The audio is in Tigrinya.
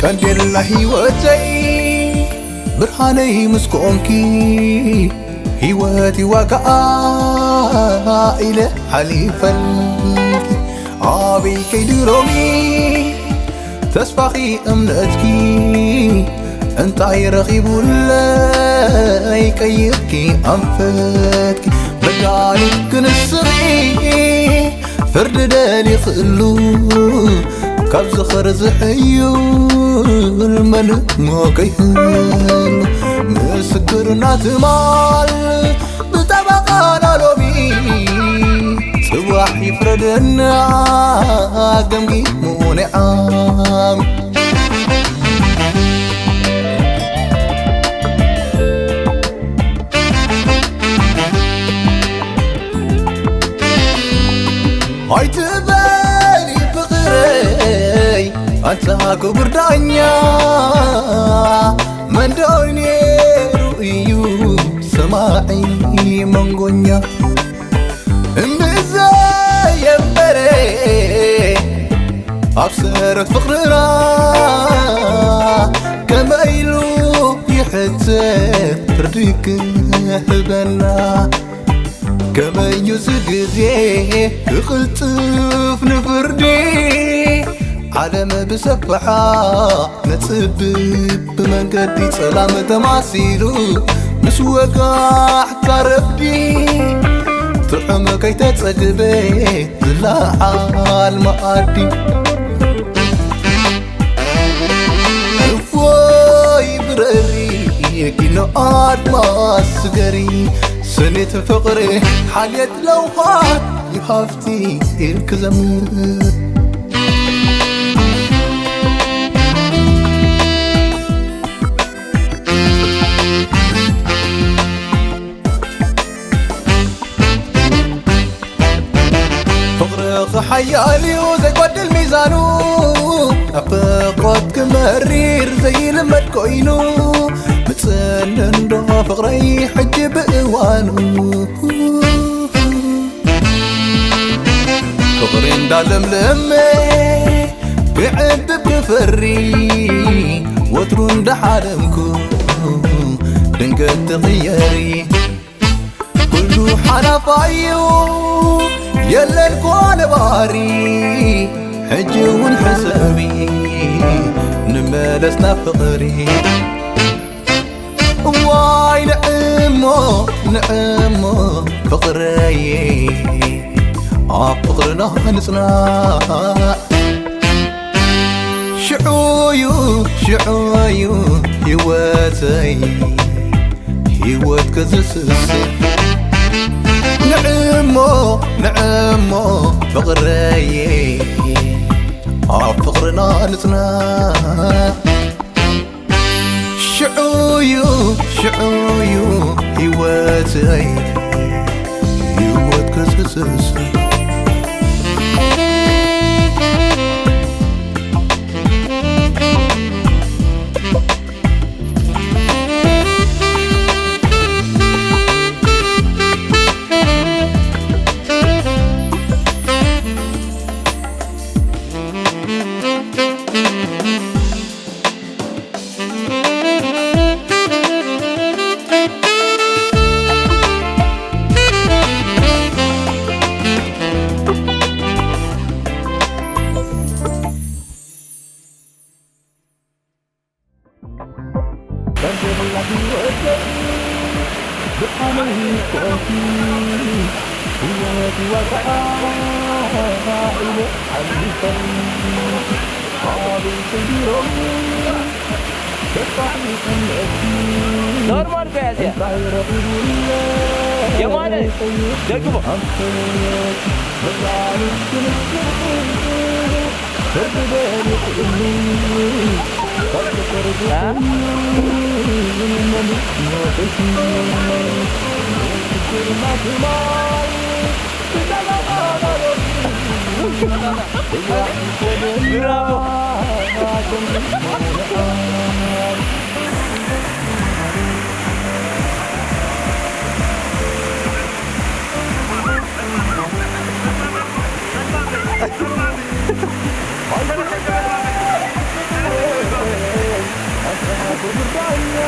ቀንዴላ ህይወተይ ብርሃነይ ምስ ኮንኪ፣ ህይወት ይዋጋኣ ኢለ ሓሊፈልኪ። ኣበይ ከይዲ ሎሚ ተስፋኺ እምነትኪ፣ እንታይ ረኺቡለይ ቀይርኪ ኣንፈትኪ? መድሃኒት ክንስኺ ፍርዲ ደሊኽሉ፣ ካብ ዝኽሪ ዝሕዩል መን እሞ ከይህሉ? ምስክርና ትማል ብጠበቓና ሎሚ፣ ጽባሕ ይፍረደና ገምጊሙ ንዓም። ኣይትበሊ ፍቕረይ ኣንታ ክቡር ዳኛ፣ መን ዶ ነይሩ እዩ ሰማዒ መንጎኛ? እምብዘየንበረ ኣብ ሰረት ፍቕርና ከመይ ኢሉ ይሕተት ፍርዲ ክህበና? ከመይ እዩ እዚ ግዜ ክቕልጥፍ ንፍርዲ? ዓለም ብሰፍሓ ነጽብብ ብመንገዲ ጸላም ተማሲሉ ምስ ወጋሕታ ረፍዲ ጥዑም ከይተጸግበ ዝለዓል መኣዲ። እፎይ ብረሪ ኪኖ ኣድማስ ስገሪ፣ ስኒት ፍቕሪ ሓልየት ለውሃት ይሃፍቲ ኢልክ ዘምር። ፍቕርኺ ሓያል እዩ ዘይጎድል ሚዛኑ፣ ናፍቖትኪ መሪር ዘይልመድ ኮይኑ፣ ምጽኒ እንዶ ፍቕረይ ሕጂ ብእዋኑ። ፍቕሪ እንዳለምለመ ክዕብብ ክፈሪ፣ ወትሩ እንዳሓለምኩ ድንገት ትቕየሪ። ኩሉ ሓላፋዩ የለን ኮነ ባህሪ፣ ሕጂ እውን ሕሰቢ ንመለስ ናብ ፍቕሪ። እዋይ ንዕሞ ንዕሞ ፍቕረየ ኣብ ፍቕርና ንጽናዕ። ሽዑዩ ሽዑዩ ህይወተይ ህይወት ከዝስስር። ንዕሞ ንዕሞ ፍቕረየ ኣብ ፍቕርና ንጽናዕ። ሽዑዩ ሽዑዩ ህይወተይ ህይወት ከዝስስር። ኖርማል እኮ እያ እዚኣ። የማነ ደግሞ። አ? ብራቮ። Bergerak ini